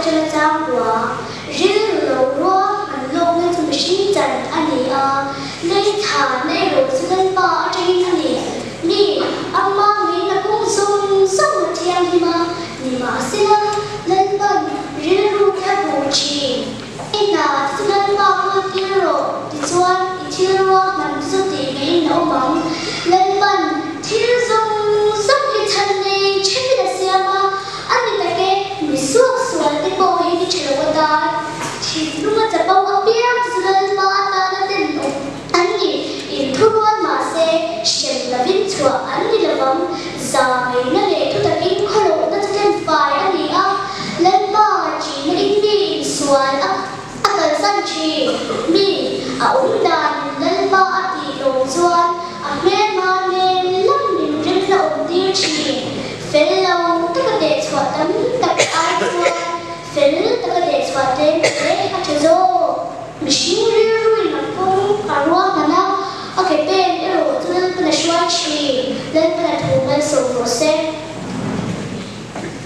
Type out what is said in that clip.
Aṭanga chang kua, rilru lo ruahman lawkna chu mihring chan a ni a, lei thanna erawh chu Lalpa aṭangin a ni. Mi, ama ngeina kawng zawng zawng a thianghlim a, nimahsela Lalpa'n rilru te a hmu ṭhin. I hna te chu Lalpa kawl tir rawh, tichuan i thil ruahman te chu tih ngeiin a awm ang. Lalpa'n thil zawng zawng hi chhan nei ṭhepin a siam a, a ni tak e, mi suak sual te pawh hi ni ṭha lo atan thinlung a chapo apiang te chu Lalpa atana tenawm an ni. Inthurual mahse hrem lovin chhuah an ni lovang, zangaihna leh thutakin khawlohna chu tlen fai a ni a, Lalpa ṭihna in mi insual a a kalsan ṭhin. Mi a awm danin Lalpa a tih lawm chuan a hmelma nen lam min rimna awm tir ṭhin. Fel lo taka dehchhuah tam tak ai chuan fel taka dehchhuah tlem te a ṭha zawk. Mihring rilruin a kawng a ruahman a, a ke pen erawh chu Lalpan a hruai thin. Lalpan a thu malsawm rawh se.